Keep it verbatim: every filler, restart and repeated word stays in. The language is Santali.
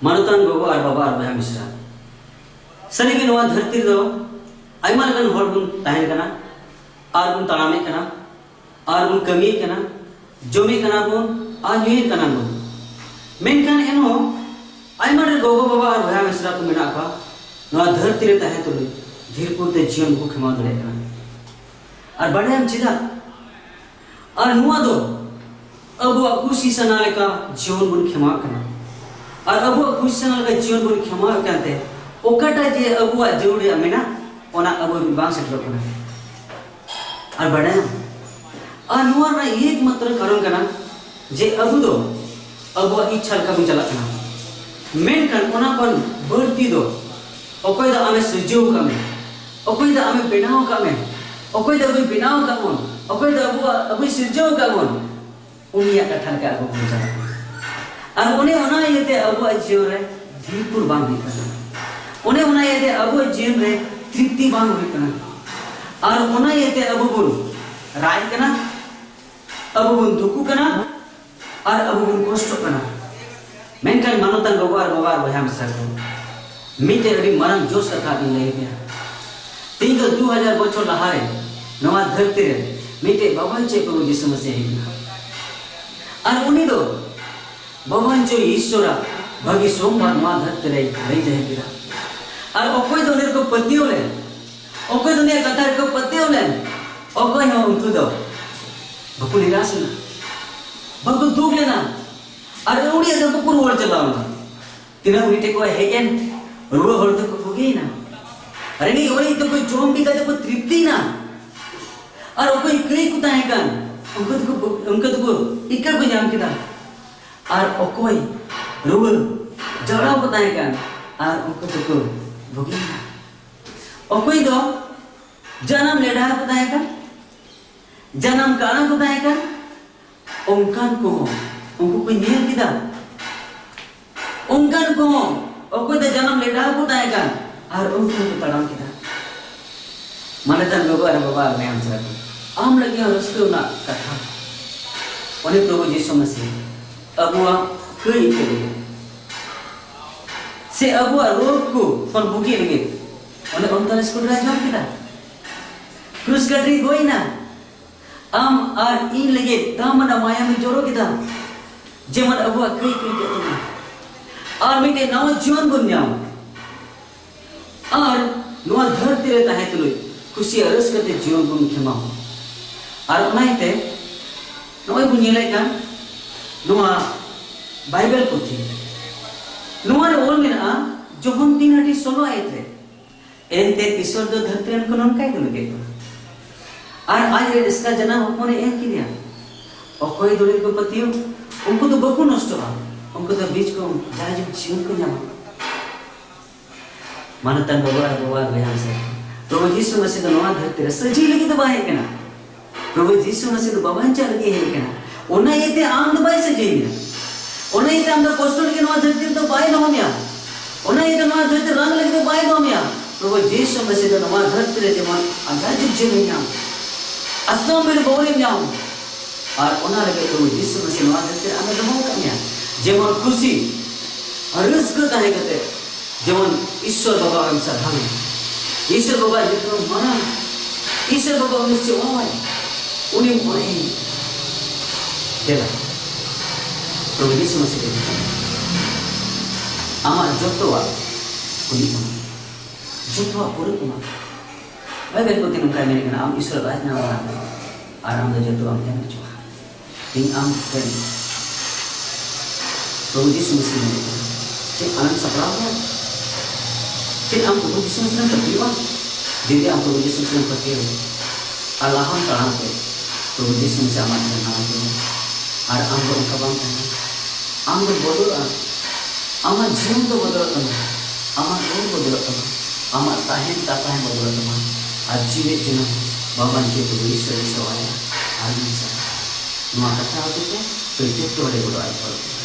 ᱢᱟᱱᱚᱛᱟᱱ ᱜᱚᱜᱚ ᱟᱨ ᱵᱟᱵᱟ ᱟᱨ ᱵᱚᱭᱦᱟ ᱢᱤᱥᱨᱟ, ᱥᱟᱹᱨᱤᱜᱮ ᱱᱚᱣᱟ ᱫᱷᱟᱹᱨᱛᱤ ᱨᱮᱫᱚ ᱟᱭᱢᱟ ᱞᱮᱠᱟᱱ ᱦᱚᱲ ᱵᱚᱱ ᱛᱟᱦᱮᱱ ᱠᱟᱱᱟ, ᱟᱨ ᱵᱚᱱ ᱛᱟᱲᱟᱢᱮᱫ ᱠᱟᱱᱟ, ᱟᱨ ᱵᱚᱱ ᱠᱟᱹᱢᱤᱭᱮᱫ ᱠᱟᱱᱟ, ᱡᱚᱢᱮᱫ ᱠᱟᱱᱟ ᱵᱚᱱ ᱟᱨ ᱧᱩᱭᱮᱫ ᱠᱟᱱᱟ ᱵᱚᱱ᱾ ᱢᱮᱱᱠᱷᱟᱱ ᱮᱱᱦᱚᱸ ᱟᱭᱢᱟ ᱰᱷᱮᱨ ᱜᱚᱜᱚ ᱵᱟᱵᱟ ᱟᱨ ᱵᱚᱭᱦᱟ ᱢᱤᱥᱨᱟ ᱠᱚ ᱢᱮᱱᱟᱜ ᱠᱚᱣᱟ ᱱᱚᱣᱟ ᱫᱷᱟᱹᱨᱛᱤ ᱨᱮ ᱛᱟᱦᱮᱸ ᱛᱩᱞᱩᱡ ᱫᱷᱤᱨᱯᱩᱨ ᱛᱮ ᱡᱤᱭᱚᱱ ᱠᱚ ᱠᱷᱮᱢᱟᱣ ᱫᱟᱲᱮᱭᱟᱜ ᱠᱟᱱᱟ᱾ ᱟᱨ ᱵᱟᱰᱟᱭᱟᱢ ᱪᱮᱫᱟᱜ? ᱟᱨ ᱱᱚᱣᱟ ᱫᱚ ᱟᱵᱚᱣᱟᱜ ᱠᱩᱥᱤ ᱥᱟᱱᱟ ᱞᱮᱠᱟ ᱡᱤᱭᱚᱱ ᱵᱚᱱ ᱠᱷᱮᱢᱟᱣ ᱠᱟᱱᱟ᱾ ᱟᱨ ᱟᱵᱚᱣᱟᱜ ᱠᱩᱥᱤ ᱥᱟᱱᱟ ᱞᱮᱠᱟ ᱡᱤᱭᱚᱱ ᱵᱚᱱ ᱠᱷᱮᱢᱟᱣᱮᱫ ᱠᱟᱱᱛᱮ ᱚᱠᱟᱴᱟᱜ ᱡᱮ ᱟᱵᱚᱣᱟᱜ ᱡᱟᱹᱨᱩᱲ ᱨᱮᱭᱟᱜ ᱢᱮᱱᱟᱜ, ᱚᱱᱟ ᱟᱵᱚ ᱵᱟᱝ ᱥᱮᱴᱮᱨᱚᱜ ᱠᱟᱱᱟ᱾ ᱟᱨ ᱵᱟᱰᱟᱭᱟᱢ, ᱟᱨ ᱱᱚᱣᱟ ᱨᱮᱱᱟᱜ ᱮᱠ ᱢᱟᱛᱨᱚ ᱠᱟᱨᱚᱱ ᱠᱟᱱᱟ ᱡᱮ ᱟᱵᱚ ᱫᱚ ᱟᱵᱚᱣᱟᱜ ᱤᱪᱪᱷᱟ ᱞᱮᱠᱟ ᱵᱚᱱ ᱪᱟᱞᱟᱜ ᱠᱟᱱᱟ᱾ ᱢᱮᱱᱠᱷᱟᱱ ᱚᱱᱟ ᱠᱷᱚᱱ ᱵᱟᱹᱲᱛᱤ ᱫᱚ ᱚᱠᱚᱭ ᱫᱚ ᱟᱢᱮ ᱥᱤᱨᱡᱟᱹᱣ ᱟᱠᱟᱫ ᱢᱮ, ᱚᱠᱚᱭ ᱫᱚ ᱟᱢᱮ ᱵᱮᱱᱟᱣ ᱟᱠᱟᱫ ᱢᱮ, ᱚᱠᱚᱭ ᱫᱚ ᱟᱵᱚᱭ ᱵᱮᱱᱟᱣ ᱟᱠᱟᱫ ᱵᱚᱱ, ᱚᱠᱚᱭ ᱫᱚ ᱟᱵᱚᱣᱟᱜ, ᱟᱵᱚᱭ ᱥᱤᱨᱡᱟᱹᱣ ᱟᱠᱟᱫ ᱵᱚᱱ, ᱩᱱᱤᱭᱟᱜ ᱠᱟᱛᱷᱟ ᱞᱮᱠᱟ ᱟᱵᱚ ᱵᱚᱱ ᱪᱟᱞᱟᱜ ᱠᱟᱱᱟ᱾ ᱟᱨ ᱚᱱᱮ ᱚᱱᱟ ᱤᱭᱟᱹᱛᱮ ᱟᱵᱚᱣᱟᱜ ᱡᱤᱭᱚᱱ ᱨᱮ ᱫᱷᱤᱨᱯᱩᱨ ᱵᱟᱝ ᱦᱩᱭᱩᱜ ᱠᱟᱱᱟ᱾ ᱚᱱᱮ ᱚᱱᱟ ᱤᱭᱟᱹᱛᱮ ᱟᱵᱚᱣᱟᱜ ᱡᱤᱭᱚᱱ ᱨᱮ ᱛᱨᱤᱯᱛᱤ ᱵᱟᱝ ᱦᱩᱭᱩᱜ ᱠᱟᱱᱟ᱾ ᱟᱨ ᱚᱱᱟ ᱤᱭᱟᱹᱛᱮ ᱟᱵᱚ ᱵᱚᱱ ᱨᱟᱜ ᱠᱟᱱᱟ, ᱟᱵᱚ ᱵᱚᱱ ᱫᱩᱠᱩᱜ ᱠᱟᱱᱟ, ᱟᱨ ᱟᱵᱚ ᱵᱚᱱ ᱠᱚᱥᱴᱚᱜ ᱠᱟᱱᱟ᱾ ᱢᱮᱱᱠᱷᱟᱱ ᱢᱟᱱᱚᱛᱟᱱ ᱜᱚᱜᱚ ᱟᱨ ᱵᱟᱵᱟ ᱟᱨ ᱵᱚᱭᱦᱟ ᱢᱤᱥᱨᱟ ᱠᱚ, ᱢᱤᱫᱴᱮᱡ ᱟᱹᱰᱤ ᱢᱟᱨᱟᱝ ᱡᱳᱥ ᱠᱟᱛᱷᱟ ᱤᱧ ᱞᱟᱹᱭ ᱟᱯᱮᱭᱟ᱾ ᱛᱮᱦᱮᱧ ᱫᱚ ᱫᱩ ᱦᱟᱡᱟᱨ ᱵᱚᱪᱷᱚᱨ ᱞᱟᱦᱟᱨᱮ ᱱᱚᱣᱟ ᱫᱷᱟᱹᱨᱛᱤ ᱨᱮ ᱢᱤᱫᱴᱮᱡ ᱵᱟᱵᱟ ᱦᱚᱪᱚᱭ ᱯᱨᱚᱵᱷᱩ ᱡᱤᱥᱩ ᱢᱟᱥᱤ ᱦᱮᱡ ᱮᱱᱟ᱾ ᱟᱨ ᱩᱱᱤ ᱫᱚ ᱵᱟᱵᱟ ᱦᱚᱪᱚᱭ ᱤᱥᱥᱚᱨᱟᱜ ᱵᱷᱟᱹᱜᱤ ᱥᱚᱢᱵᱟᱫ ᱱᱚᱣᱟ ᱫᱷᱟᱹᱨᱛᱤ ᱨᱮ ᱞᱟᱹᱭ ᱛᱟᱦᱮᱸ ᱠᱮᱫᱟ᱾ ᱟᱨ ᱚᱠᱚᱭ ᱫᱚ ᱩᱱᱤ ᱨᱮᱠᱚ ᱯᱟᱹᱛᱭᱟᱹᱣ ᱞᱮᱱ, ᱚᱠᱚᱭ ᱫᱚ ᱩᱱᱤᱭᱟᱜ ᱠᱟᱛᱷᱟ ᱨᱮᱠᱚ ᱯᱟᱹᱛᱭᱟᱹᱣ ᱞᱮᱱ, ᱚᱠᱚᱭ ᱦᱚᱸ ᱩᱱᱠᱩ ᱫᱚ ᱵᱟᱠᱚ ᱱᱤᱨᱟᱥ ᱮᱱᱟ, ᱵᱟᱠᱚ ᱫᱩᱠ ᱞᱮᱱᱟ᱾ ᱟᱨ ᱟᱹᱣᱲᱤᱭᱟᱜ ᱫᱚ ᱵᱟᱠᱚ ᱨᱩᱣᱟᱹᱲ ᱪᱟᱞᱟᱣ ᱮᱱᱟ᱾ ᱛᱤᱱᱟᱹᱜ ᱢᱤᱫᱴᱮᱡ ᱠᱚ ᱦᱮᱡ ᱮᱱ, ᱨᱩᱣᱟᱹ ᱦᱚᱲ ᱫᱚᱠᱚ ᱵᱩᱜᱤᱭᱮᱱᱟ᱾ ᱨᱮᱸᱜᱮᱡ ᱚᱨᱮᱡ ᱫᱚᱠᱚ ᱡᱚᱢ ᱵᱤ ᱠᱟᱛᱮ ᱠᱚ ᱛᱨᱤᱯᱛᱤᱭᱮᱱᱟ᱾ ᱟᱨ ᱚᱠᱚᱭ ᱠᱟᱹᱭ ᱠᱚ ᱛᱟᱦᱮᱸ ᱠᱟᱱ, ᱩᱱᱠᱩ ᱫᱚᱠᱚ ᱵᱩ-, ᱩᱱᱠᱩ ᱫᱚᱠᱚ ᱤᱠᱟᱹ ᱠᱚ ᱧᱟᱢ ᱠᱮᱫᱟ᱾ ᱟᱨ ᱚᱠᱚᱭ ᱨᱩᱣᱟᱹ ᱡᱟᱲᱟᱣ ᱠᱚ ᱛᱟᱦᱮᱸ ᱠᱟᱱ, ᱟᱨ ᱩᱱᱠᱩ ᱫᱚᱠᱚ ᱵᱩᱜᱤᱭᱮᱱᱟ᱾ ᱚᱠᱚᱭ ᱫᱚ ᱡᱟᱱᱟᱢ ᱞᱮᱰᱟ ᱠᱚ ᱛᱟᱦᱮᱸ ᱠᱟᱱ, ᱡᱟᱱᱟᱢ ᱠᱟᱬᱟ ᱠᱚ ᱛᱟᱦᱮᱸ ᱠᱟᱱ, ᱚᱱᱠᱟᱱ ᱠᱚᱦᱚᱸ ᱩᱱᱠᱩ ᱠᱚ ᱧᱮᱞ ᱠᱮᱫᱟ᱾ ᱚᱱᱠᱟᱱ ᱠᱚᱦᱚᱸ ᱚᱠᱚᱭ ᱫᱚ ᱡᱟᱱᱟᱢ ᱞᱮᱰᱟ ᱠᱚ ᱛᱟᱦᱮᱸ ᱠᱟᱱ, ᱟᱨ ᱩᱱᱠᱩ ᱦᱚᱸᱠᱚ ᱛᱟᱲᱟᱢ ᱠᱮᱫᱟ᱾ ᱢᱟᱱᱮᱛᱟᱱ ᱜᱚᱜᱚ ᱟᱨ ᱵᱟᱵᱟ ᱟᱨ ᱢᱟᱭᱟᱢ ᱪᱮᱞᱟ ᱠᱚ, ᱟᱢ ᱞᱟᱹᱜᱤᱫ ᱦᱚᱸ ᱨᱟᱹᱥᱠᱟᱹ ᱨᱮᱱᱟᱜ ᱠᱟᱛᱷᱟ᱾ ᱚᱱᱮ ᱯᱨᱚᱵᱷᱩ ᱡᱤᱥᱩ ᱢᱟᱥᱤ ᱟᱵᱚᱣᱟᱜ ᱠᱟᱹᱭ ᱤᱠᱟᱹ ᱞᱟᱹᱜᱤᱫ ᱥᱮ ᱟᱵᱚᱣᱟᱜ ᱨᱳᱜᱽ ᱠᱚ ᱠᱷᱚᱱ ᱵᱩᱜᱤ ᱞᱟᱹᱜᱤᱫ ᱚᱱᱮ ᱚᱱᱛᱟᱞᱤᱥ ᱠᱚᱰᱨᱟ ᱡᱚᱢ ᱠᱮᱫᱟ᱾ ᱠᱨᱩᱥ ᱠᱟᱹᱴᱨᱤ ᱜᱚᱡ ᱮᱱᱟ᱾ ᱟᱢ ᱟᱨ ᱤᱧ ᱞᱟᱹᱜᱤᱫ ᱫᱟᱢ ᱟᱱᱟᱜ ᱢᱟᱭᱟᱢᱮ ᱡᱚᱨᱚ ᱠᱮᱫᱟ, ᱡᱮᱢᱚᱱ ᱟᱵᱚᱣᱟᱜ ᱠᱟᱹᱭ ᱠᱚ ᱤᱠᱟᱹᱜ ᱛᱟᱵᱚᱱᱟ ᱟᱨ ᱢᱤᱫᱴᱮᱱ ᱱᱟᱣᱟ ᱡᱤᱭᱚᱱ ᱵᱚᱱ ᱧᱟᱢ ᱟᱨ ᱱᱚᱣᱟ ᱫᱷᱟᱹᱨᱛᱤ ᱨᱮ ᱛᱟᱦᱮᱸ ᱛᱩᱞᱩᱡ ᱠᱩᱥᱤ ᱟᱨ ᱨᱟᱹᱥᱠᱟᱹ ᱛᱮ ᱡᱤᱭᱚᱱ ᱵᱚᱱ ᱠᱷᱮᱢᱟᱣᱟ᱾ ᱟᱨ ᱚᱱᱟ ᱤᱭᱟᱹᱛᱮ ᱱᱚᱜᱼᱚᱭ ᱵᱚᱱ ᱧᱮᱞᱮᱫ ᱠᱟᱱ ᱱᱚᱣᱟ ᱵᱟᱭᱵᱮᱞ ᱯᱩᱛᱷᱤ, ᱱᱚᱣᱟ ᱨᱮ ᱚᱞ ᱢᱮᱱᱟᱜᱼᱟ, ᱡᱚᱦᱚᱱ ᱛᱤᱱ ᱦᱟᱹᱴᱤᱧ ᱥᱳᱞᱳ ᱟᱭᱟᱛ ᱨᱮ, "ᱮᱱᱛᱮ ᱤᱥᱚᱨ ᱫᱚ ᱫᱷᱟᱹᱨᱛᱤ ᱨᱮᱱ ᱠᱚ ᱱᱚᱝᱠᱟᱭ ᱫᱩᱞᱟᱹᱲ ᱠᱮᱫ ᱠᱚᱣᱟ ᱟᱨ ᱟᱡ ᱨᱮᱱ ᱮᱥᱠᱟᱨ ᱡᱟᱱᱟᱢ ᱦᱚᱯᱚᱱᱮ ᱮᱢ ᱠᱮᱫᱮᱭᱟ᱾ ᱚᱠᱚᱭ ᱫᱚ ᱩᱱᱠᱩ ᱯᱟᱹᱛᱭᱟᱹᱣ, ᱩᱱᱠᱩ ᱫᱚ ᱵᱟᱠᱚ ᱱᱚᱥᱴᱚᱜᱼᱟ, ᱩᱱᱠᱩ ᱫᱚ ᱵᱤᱪ ᱠᱚ ᱡᱟᱭᱡᱩᱜᱽ ᱡᱤᱭᱚᱱ ᱠᱚ ᱧᱟᱢᱟ᱾" ᱢᱟᱱᱚᱛᱟᱱ ᱵᱟᱵᱟ ᱟᱨ ᱵᱟᱵᱟ ᱵᱚᱭᱦᱟ ᱥᱮ, ᱯᱨᱚᱵᱷᱩ ᱡᱤᱥᱩ ᱢᱟᱥᱤ ᱫᱚ ᱱᱚᱣᱟ ᱫᱷᱟᱹᱨᱛᱤ ᱨᱮ ᱥᱟᱹᱡᱟᱹᱭ ᱞᱟᱹᱜᱤᱫ ᱫᱚ ᱵᱟᱭ ᱦᱮᱡ ᱠᱟᱱᱟ᱾ ᱯᱨᱚᱵᱷᱩ ᱡᱤᱥᱩ ᱢᱟᱥᱤ ᱫᱚ ᱵᱟᱧᱪᱟᱣ ᱞᱟᱹᱜᱤᱫ ᱦᱮᱡ ᱠᱟᱱᱟ᱾ ᱚᱱᱟ ᱤᱭᱟᱹᱛᱮ ᱟᱢ ᱫᱚ ᱵᱟᱭ ᱥᱟᱹᱡᱟᱹᱭ ᱢᱮᱭᱟ᱾ ᱚᱱᱟ ᱤᱭᱟᱹᱛᱮ ᱟᱢ ᱫᱚ ᱠᱚᱥᱴᱚ ᱞᱟᱹᱜᱤᱫ ᱱᱚᱣᱟ ᱫᱷᱟᱹᱨᱛᱤ ᱨᱮᱫᱚ ᱵᱟᱭ ᱫᱚᱦᱚ ᱢᱮᱭᱟ᱾ ᱚᱱᱟ ᱤᱭᱟᱹᱛᱮ ᱱᱚᱣᱟ ᱫᱷᱟᱹᱨᱛᱤ ᱨᱟᱱ ᱞᱟᱹᱜᱤᱫ ᱫᱚ ᱵᱟᱭ ᱫᱚᱦᱚ ᱢᱮᱭᱟ᱾ ᱯᱨᱚᱵᱷᱩ ᱡᱤᱥᱩ ᱢᱟᱥᱤ ᱫᱚ ᱱᱚᱣᱟ ᱫᱷᱟᱹᱨᱛᱤ ᱨᱮ ᱡᱮᱢᱚᱱ ᱟᱢ ᱡᱟᱭᱡᱩᱜᱽ ᱡᱤᱭᱚᱱ ᱧᱟᱢ, ᱟᱥᱟᱢ ᱵᱤᱨ ᱵᱚᱦᱚᱞᱮᱢ ᱧᱟᱢ, ᱟᱨ ᱚᱱᱟ ᱞᱟᱹᱜᱤᱫ ᱯᱨᱚᱵᱷᱩ ᱡᱤᱥᱩ ᱢᱟᱥᱤ ᱱᱚᱣᱟ ᱫᱷᱟᱹᱨᱛᱤ ᱨᱮ ᱟᱢᱮ ᱫᱚᱦᱚ ᱟᱠᱟᱫ ᱢᱮᱭᱟ᱾ ᱡᱮᱢᱚᱱ ᱠᱩᱥᱤ ᱟᱨ ᱨᱟᱹᱥᱠᱟᱹ ᱛᱟᱦᱮᱸ ᱠᱟᱛᱮ, ᱡᱮᱢᱚᱱ ᱤᱥᱥᱚᱨ ᱵᱟᱵᱟ ᱟᱢ ᱥᱟᱨᱦᱟᱣ ᱢᱮ, ᱤᱥᱥᱚᱨ ᱵᱟᱵᱟ ᱧᱩᱛᱩᱢ ᱢᱟᱨᱟᱝ, ᱤᱥᱥᱚᱨ ᱵᱟᱵᱟ ᱩᱱᱤ ᱥᱮᱵᱟᱣᱟᱭ, ᱩᱱᱤ ᱢᱚᱱᱮ᱾ ᱫᱮᱞᱟ, ᱯᱨᱚᱵᱷᱩ ᱡᱤᱥᱩ ᱢᱟᱥᱤ ᱴᱷᱮᱱ ᱟᱢᱟᱜ ᱡᱚᱛᱚᱣᱟᱜ ᱦᱩᱭᱩᱜ ᱛᱟᱢᱟ, ᱡᱚᱛᱚᱣᱟᱜ ᱯᱩᱨᱟᱹᱜ ᱛᱟᱢᱟ᱾ ᱵᱟᱭᱵᱮᱞ ᱯᱩᱛᱷᱤ ᱱᱚᱝᱠᱟᱭ ᱢᱮᱱᱮᱫ ᱠᱟᱱᱟ, ᱟᱢ ᱤᱥᱥᱚᱨ ᱨᱟᱡᱽ ᱧᱟᱢ ᱞᱟᱦᱟ ᱟᱨ ᱟᱢ ᱫᱚ ᱡᱚᱛᱚᱣᱟᱜ ᱮᱢ ᱦᱚᱪᱚᱜᱼᱟ᱾ ᱤᱧ ᱟᱢ ᱴᱷᱮᱱ ᱯᱨᱚᱵᱷᱩ ᱡᱤᱥᱩ ᱢᱟᱥᱤ ᱢᱮᱱᱮᱫ ᱠᱟᱱᱟ, ᱪᱮᱫ ᱟᱢᱮᱢ ᱥᱟᱯᱲᱟᱣ ᱠᱟᱱᱟ? ᱪᱮᱫ ᱟᱢ ᱯᱨᱚᱵᱷᱩ ᱡᱤᱥᱩ ᱢᱟᱥᱤ ᱨᱮᱢ ᱯᱟᱹᱛᱭᱟᱹᱜᱼᱟ? ᱡᱩᱫᱤ ᱟᱢ ᱯᱨᱚᱵᱷᱩ ᱡᱤᱥᱩ ᱢᱟᱥᱤ ᱨᱮᱢ ᱯᱟᱹᱛᱭᱟᱹᱜᱼᱟ ᱟᱨ ᱞᱟᱦᱟᱢ ᱛᱟᱲᱟᱢ ᱛᱮ, ᱯᱨᱚᱵᱷᱩ ᱡᱤᱥᱩ ᱢᱟᱥᱤ ᱟᱢᱟᱜ ᱴᱷᱮᱱ ᱦᱟᱢᱟ ᱠᱮᱫᱟ᱾ ᱟᱨ ᱟᱢ ᱫᱚ ᱚᱱᱠᱟ ᱵᱟᱢ ᱛᱟᱦᱮᱱᱟ᱾ ᱟᱢ ᱫᱚ ᱵᱚᱫᱚᱞᱚᱜᱼᱟ᱾ ᱟᱢᱟᱜ ᱡᱤᱭᱚᱱ ᱫᱚ ᱵᱚᱫᱚᱞᱚᱜ ᱛᱟᱢᱟ, ᱟᱢᱟᱜ ᱨᱚᱲ ᱵᱚᱫᱚᱞᱚᱜ ᱛᱟᱢᱟ, ᱟᱢᱟᱜ ᱛᱟᱦᱮᱱ ᱛᱟᱯᱟᱦᱮᱸ ᱵᱚᱫᱚᱞᱚᱜ ᱛᱟᱢᱟ, ᱟᱨ ᱡᱤᱣᱮᱫ ᱡᱟᱱᱟᱢ ᱵᱟᱵᱟᱱ ᱡᱮ ᱯᱨᱚᱵᱷᱩ ᱤᱥᱥᱚᱨ ᱤᱥᱥᱚᱨ ᱟᱭᱟ ᱟᱨ ᱢᱮᱥᱟ᱾ ᱱᱚᱣᱟ ᱠᱟᱛᱷᱟ ᱦᱚᱛᱮᱛᱮ ᱯᱮ ᱡᱚᱛᱚ ᱦᱚᱲ ᱜᱚᱲᱚ ᱟᱭ ᱯᱚᱨᱚᱵᱽ᱾